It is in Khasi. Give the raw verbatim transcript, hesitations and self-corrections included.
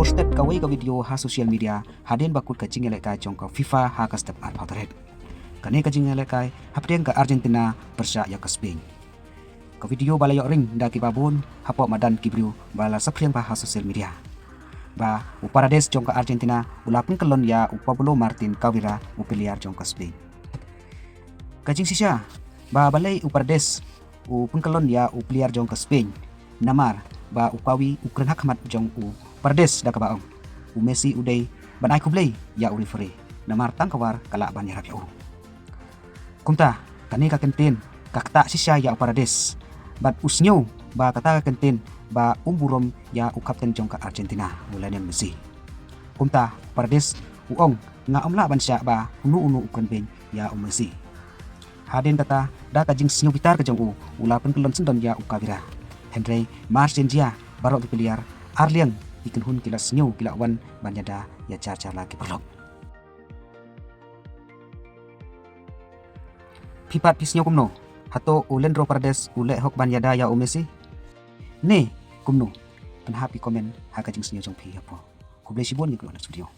Posted kawei ka video ha social media hadien ba kut ka jingïalehkai jong ka FIFA ha ka step arphew tarik. Kane ka jingïalehkai hapdeng ka Argentina pyrshah ïa ka Spain. Ka video ba la ïoh ring da kiba bun hapoh madan ki briew ba la saphriang bha ha social media, ba u Paredes jong ka Argentina u la pynkyllon ïa u Pablo Martin Cabrera, u player jong ka Spain. Ka jingshisha ba balei u Paredes u pynkyllon ïa u player jong ka Spain, namar ba u Cavi u kren ha khmat jong u Paredes da kaba ong u Messi u dei ban ai khublei ïa u referee, namar tang ka war ka lah ban ïarap ïa u. Kumta kane ka kyntien ka ktah shisha ïa u Paredes, bad u sngew ba kata ka kyntien ba um burom ïa u kapten jong ka Argentina, u Lionel Messi. Kumta u Paredes u ong, nga ym lah ban shah ba uno uno u kren beiñ ïa u Messi. Hadien kata, da ka jingsngew bitar ka jong u, u la pynkyllon syndon ïa u Cabrera. Hynrei marsien jia, baroh ki player ar liang ki kynhun ki la sngew, ki la wan ban ïada ïa jar jar la ki paralok. Phi pat phi sngew kumno? Hato u Leandro Paredes u leh hok ban ïada ïa u Messi? Ne kumno? Pynhap ïa ki comment ha ka jingsngew jong phi hapoh. Khublei shibun, ngin ïakynduh ha next video.